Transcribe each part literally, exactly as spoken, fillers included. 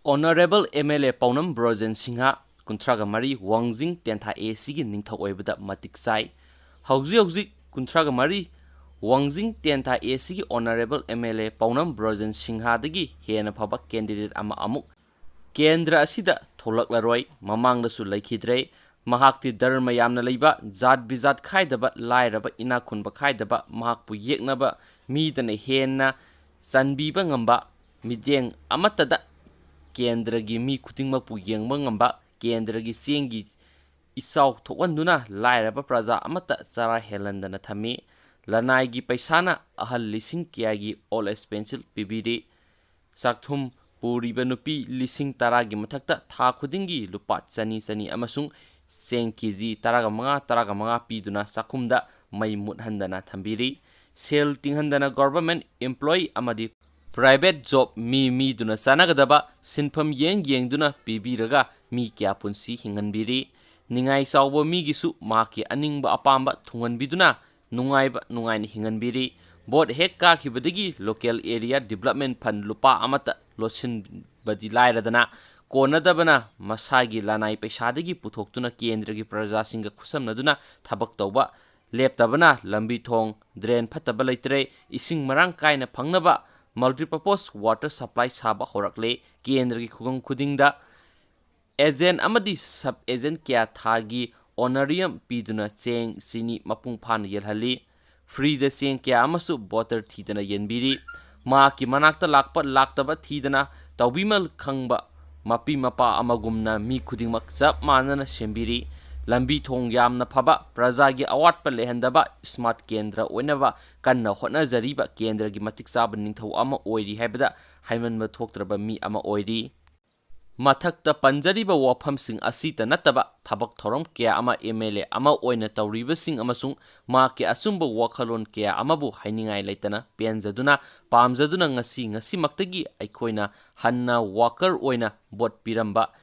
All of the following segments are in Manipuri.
Honourable M L A ꯄꯥꯎꯅꯝ Brojen Singh, ꯀꯨꯟꯊ꯭ꯔꯥꯒ ꯃꯔꯤ, ꯋꯥꯡꯖꯤꯡ ꯇꯦꯟꯊꯥ A C ꯒꯤ ꯅꯤꯡꯊꯧ ꯑꯣꯏꯕꯗ ꯃꯇꯤꯛ ꯆꯥꯏ꯫ ꯍꯧꯖꯤꯛ ꯍꯧꯖꯤꯛ ꯀꯨꯟꯊ꯭ꯔꯥꯒ ꯃꯔꯤ, ꯋꯥꯡꯖꯤꯡ ꯇꯦꯟꯊꯥ A C ꯒꯤ Honourable M L A ꯄꯥꯎꯅꯝ Brojen ꯁꯤꯡꯍꯗꯒꯤ ꯍꯦꯟꯅ ꯐꯕ candidate ꯑꯃ ꯑꯃꯨꯛ ꯀꯦꯟꯗ꯭ꯔ ꯑꯁꯤꯗ ꯊꯣꯛꯂꯛꯂꯔꯣꯏ꯫ ꯃꯃꯥꯡꯗꯁꯨ ꯂꯩꯈꯤꯗ꯭ꯔꯦ꯫ ꯃꯍꯥꯛꯇꯤ ꯙꯔꯃ ꯌꯥꯝꯅ ꯂꯩꯕ, ꯖꯥꯠ ꯕꯤꯖꯥꯠ ꯈꯥꯏꯗꯕ, ꯂꯥꯏꯔꯕ ꯏꯅꯥꯛ ꯈꯨꯟꯕ ꯈꯥꯏꯗꯕ, ꯃꯍꯥꯛꯄꯨ ꯌꯦꯛꯅꯕ ꯃꯤꯗꯅ ꯍꯦꯟꯅ ꯆꯟꯕꯤꯕ ꯉꯝꯕ, ꯃꯤꯠꯌꯦꯡ ꯑꯃꯠꯇꯗ ꯀꯦꯟꯗ꯭ꯔꯒꯤ ꯃꯤ ꯈꯨꯗꯤꯡꯃꯛꯄꯨ ꯌꯦꯡꯕ ꯉꯝꯕ, ꯀꯦꯟꯗ꯭ꯔꯒꯤ ꯆꯦꯡꯒꯤ ꯏꯆꯥꯎ ꯊꯣꯛꯍꯟꯗꯨꯅ ꯂꯥꯏꯔꯕ ꯄ꯭ꯔꯖꯥ ꯑꯃꯠꯇ ꯆꯔꯥ ꯍꯦꯜꯍꯟꯗꯅ ꯊꯝꯃꯤ꯫ ꯂꯅꯥꯏꯒꯤ ꯄꯩꯁꯥꯅ ꯑꯍꯜ ꯂꯤꯁꯤꯡ ꯀꯌꯥꯒꯤ old age pension ꯄꯤꯕꯤꯔꯤ꯫ ꯆꯥꯛꯊꯨꯝ ꯄꯨꯔꯤꯕ ꯅꯨꯄꯤ ꯂꯤꯁꯤꯡ ꯇꯔꯥꯒꯤ ꯃꯊꯛꯇ ꯊꯥ ꯈꯨꯗꯤꯡꯒꯤ ꯂꯨꯄꯥ ꯆꯅꯤ ꯆꯅꯤ ꯑꯃꯁꯨꯡ ꯆꯦꯡ ꯀꯦꯖꯤ ꯇꯔꯥꯒ ꯃꯉꯥ, ꯇꯔꯥꯒ ꯃꯉꯥ ꯄꯤꯗꯨꯅ ꯆꯥꯛꯈꯨꯝꯗ ꯃꯩ ꯃꯨꯠꯍꯟꯗꯅ ꯊꯝꯕꯤꯔꯤ꯫ ꯁꯦꯜ ꯇꯤꯡꯍꯟꯗꯅ government employee ꯑꯃꯗꯤ private job ꯃꯤ ꯃꯤꯗꯨꯅ ꯆꯥꯟꯅꯒꯗꯕ ꯁꯤꯟꯐꯝ ꯌꯦꯡ ꯌꯦꯡꯗꯨꯅ ꯄꯤꯕꯤꯔꯒ ꯃꯤ ꯀꯌꯥ ꯄꯨꯟꯁꯤ ꯍꯤꯡꯍꯟꯕꯤꯔꯤ꯫ ꯅꯤꯡꯉꯥꯏ ꯆꯥꯎꯕ ꯃꯤꯒꯤꯁꯨ ꯃꯍꯥꯛꯀꯤ ꯑꯅꯤꯡꯕ ꯑꯄꯥꯝꯕ ꯊꯨꯡꯍꯟꯕꯤꯗꯨꯅ ꯅꯨꯡꯉꯥꯏꯕ ꯅꯨꯡꯉꯥꯏꯅ ꯍꯤꯡꯍꯟꯕꯤꯔꯤ꯫ Vote ꯍꯦꯛ ꯀꯥꯈꯤꯕꯗꯒꯤ local area development fund ꯂꯨꯄꯥ ꯑꯃꯠꯇ ꯂꯣꯠꯁꯤꯟꯕꯗꯤ ꯂꯥꯏꯔꯗꯅ, ꯀꯣꯟꯅꯗꯕꯅ ꯃꯁꯥꯒꯤ ꯂꯅꯥꯏ ꯄꯩꯁꯥꯗꯒꯤ ꯄꯨꯊꯣꯛꯇꯨꯅ ꯀꯦꯟꯗ꯭ꯔꯒꯤ ꯄ꯭ꯔꯖꯥꯁꯤꯡꯒ ꯈꯨꯠꯁꯝꯅꯗꯨꯅ ꯊꯕꯛ ꯇꯧꯕ ꯂꯦꯞꯇꯕꯅ ꯂꯝꯕꯤ ꯊꯣꯡ, drain ꯐꯠꯇꯕ ꯂꯩꯇ꯭ꯔꯦ, ꯏꯁꯤꯡ ꯃꯔꯥꯡ ꯀꯥꯏꯅ ꯐꯪꯅꯕ multipurpose water supply ꯁꯥꯕ ꯍꯧꯔꯛꯂꯦ꯫ ꯀꯦꯟꯗ꯭ꯔꯒꯤ ꯈꯨꯡꯒꯪ ꯈꯨꯗꯤꯡꯗ agent ꯑꯃꯗꯤ sub agent ꯀꯌꯥ ꯊꯥꯒꯤ honorarium ꯄꯤꯗꯨꯅ ꯆꯦꯡ, ꯆꯤꯅꯤ ꯃꯄꯨꯡ ꯐꯥꯅ ꯌꯦꯜꯍꯜꯂꯤ꯫ Freeꯗ ꯆꯦꯡ ꯀꯌꯥ ꯑꯃꯁꯨ voter ꯊꯤꯗꯅ ꯌꯦꯟꯕꯤꯔꯤ꯫ ꯃꯍꯥꯛꯀꯤ ꯃꯅꯥꯛꯇ ꯂꯥꯛꯄ ꯂꯥꯛꯇꯕ ꯊꯤꯗꯅ ꯇꯧꯕꯤꯃꯜ ꯈꯪꯕ ꯃꯄꯤ ꯃꯄꯥ ꯑꯃꯒꯨꯝꯅ ꯃꯤ ꯈꯨꯗꯤꯡꯃꯛ ꯆꯞ ꯃꯥꯟꯅꯅ ꯁꯦꯝꯕꯤꯔꯤ꯫ ꯂꯝꯕꯤ ꯊꯣꯡ ꯌꯥꯝꯅ ꯐꯕ, ꯄ꯭ꯔꯖꯥꯒꯤ ꯑꯋꯥꯠꯄ ꯂꯩꯍꯟꯗꯕ, smart ꯀꯦꯟꯗ꯭ꯔ ꯑꯣꯏꯅꯕ ꯀꯟꯅ ꯍꯣꯠꯅꯖꯔꯤꯕ ꯀꯦꯟꯗ꯭ꯔꯒꯤ ꯃꯇꯤꯛ ꯆꯥꯕ ꯅꯤꯡꯊꯧ ꯑꯃ ꯑꯣꯏꯔꯤ ꯍꯥꯏꯕꯗ ꯍꯥꯏꯃꯟꯕ ꯊꯣꯛꯇ꯭ꯔꯕ ꯃꯤ ꯑꯃ ꯑꯣꯏꯔꯤ꯫ ꯃꯊꯛꯇ ꯄꯟꯖꯔꯤꯕ ꯋꯥꯐꯝꯁꯤꯡ ꯑꯁꯤꯇ ꯅꯠꯇꯕ ꯊꯕꯛ ꯊꯧꯔꯝ ꯀꯌꯥ ꯑꯃ M L A ꯑꯃ ꯑꯣꯏꯅ ꯇꯧꯔꯤꯕꯁꯤꯡ ꯑꯃꯁꯨꯡ ꯃꯍꯥꯛꯀꯤ ꯑꯆꯨꯝꯕ ꯋꯥꯈꯜꯂꯣꯟ ꯀꯌꯥ ꯑꯃꯕꯨ ꯍꯥꯏꯅꯤꯡꯉꯥꯏ ꯂꯩꯇꯅ ꯄꯦꯟꯖꯗꯨꯅ, ꯄꯥꯝꯖꯗꯨꯅ ꯉꯁꯤ ꯉꯁꯤꯃꯛꯇꯒꯤ ꯑꯩꯈꯣꯏꯅ ꯍꯟꯅ worker ꯑꯣꯏꯅ vote ꯄꯤꯔꯝꯕ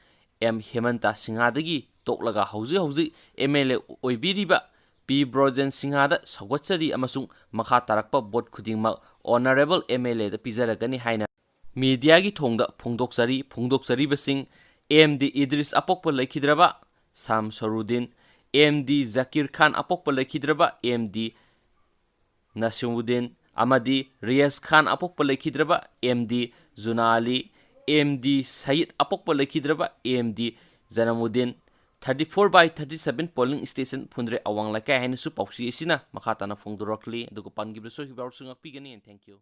M ꯍꯦꯃꯟꯇ ꯁꯤꯡꯍꯗꯒꯤ ꯇꯣꯛꯂꯒ ꯍꯧꯖꯤꯛ ꯍꯧꯖꯤꯛ M L A ꯑꯣꯏꯕꯤꯔꯤꯕ P Brojen ꯁꯤꯡꯍꯗ ꯁꯧꯒꯠꯆꯔꯤ ꯑꯃꯁꯨꯡ ꯃꯈꯥ ꯇꯥꯔꯛꯄ vote ꯈꯨꯗꯤꯡꯃꯛ Honourable M L Aꯗ ꯄꯤꯖꯔꯒꯅꯤ ꯍꯥꯏꯅ ꯃꯤꯗꯤꯌꯥꯒꯤ ꯊꯣꯡꯗ ꯐꯣꯡꯗꯣꯛꯆꯔꯤ꯫ ꯐꯣꯡꯗꯣꯛꯆꯔꯤꯕꯁꯤꯡ: ꯑꯦꯝ ꯗꯤ ꯏꯗ꯭ꯔꯤꯁ ꯑꯄꯣꯛꯄ ꯂꯩꯈꯤꯗ꯭ꯔꯕ ꯁꯥꯝ ꯁꯔꯨꯗꯤꯟ, ꯑꯦꯝ ꯗꯤ ꯖꯀꯤꯔ ꯈꯥꯟ ꯑꯄꯣꯛꯄ ꯂꯩꯈꯤꯗ꯭ꯔꯕ ꯑꯦꯝ ꯗꯤ ꯅꯁꯤꯃꯨꯗꯤꯟ, ꯑꯃꯗꯤ ꯔꯤꯌꯥꯖ ꯈꯥꯟ ꯑꯄꯣꯛꯄ ꯂꯩꯈꯤꯗ꯭ꯔꯕ ꯑꯦꯝ ꯗꯤ ꯖꯨꯅꯥ ꯑꯂꯤ, ꯑꯦꯝ ꯗꯤ ꯁꯌꯤꯗ ꯑꯄꯣꯛꯄ ꯂꯩꯈꯤꯗ꯭ꯔꯕ M D Janamuddin. Thirty four by thirty seven polling station ꯐꯨꯟꯗ꯭ꯔꯩ ꯑꯋꯥꯡ ꯂꯩꯀꯥꯏ ꯍꯥꯏꯅꯁꯨ ꯄꯥꯎꯆꯦ ꯑꯁꯤꯅ ꯃꯈꯥ ꯇꯥꯅ ꯐꯣꯡꯗꯣꯔꯛꯂꯤ꯫ ꯑꯗꯨꯒ ꯄꯟꯈꯤꯕꯗ ꯁꯣꯏꯈꯤꯕ ꯌꯥꯎꯔꯁꯨ ꯉꯥꯛꯄꯤꯒꯅꯤ꯫ And thank you꯫